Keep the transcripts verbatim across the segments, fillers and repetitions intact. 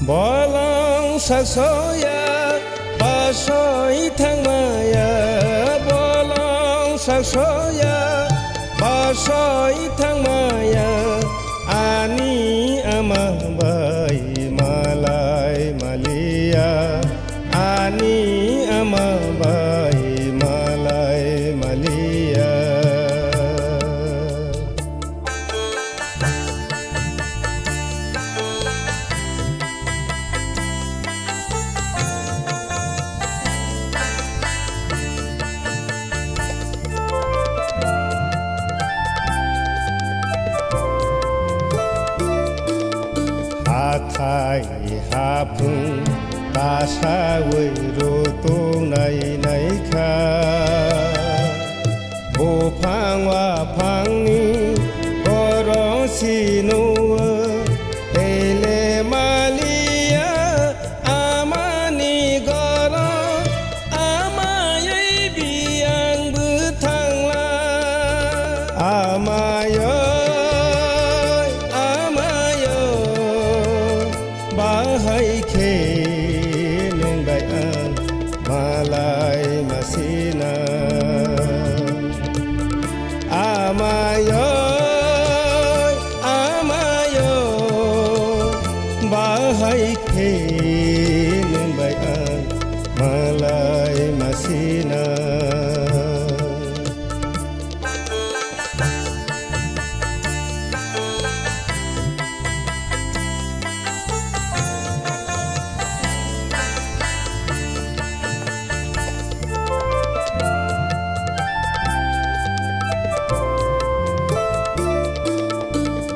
Bolong saksoya basoi thangmaya, bolong saksoya basoi thangmaya, ani ama bai malai maliya, ani ama bai malai maliya. Hathai haphung tasawi rutung nai nai kha. Buphang waphangni borong sinuo, tele maliya amani goro, amayoi biyang bwthangla. Amayoi, amayoi, bahai khe nwng bai ang malai masina. Amayoi, amayoi, bahai khe nwng bai ang malai masina.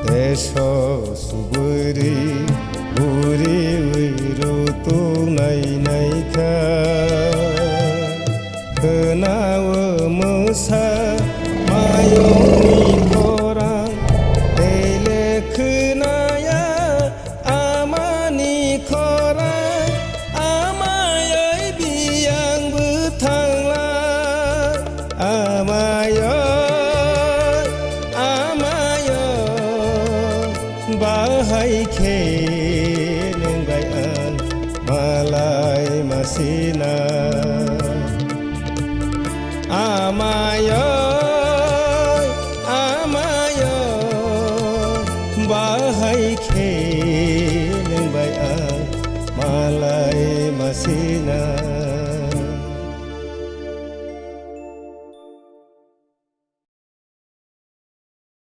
Teso suburi buri wi rutung nai nai kha. Khwnao mwsa mayungni khorang, tele khwnaya amani khorang, amayoi biyang bwthangla, amayoi, amayoi, bahai khe nwng bai ang malai masina. Amayoi, amayoi, bahai khe nwng bai ang malai masina.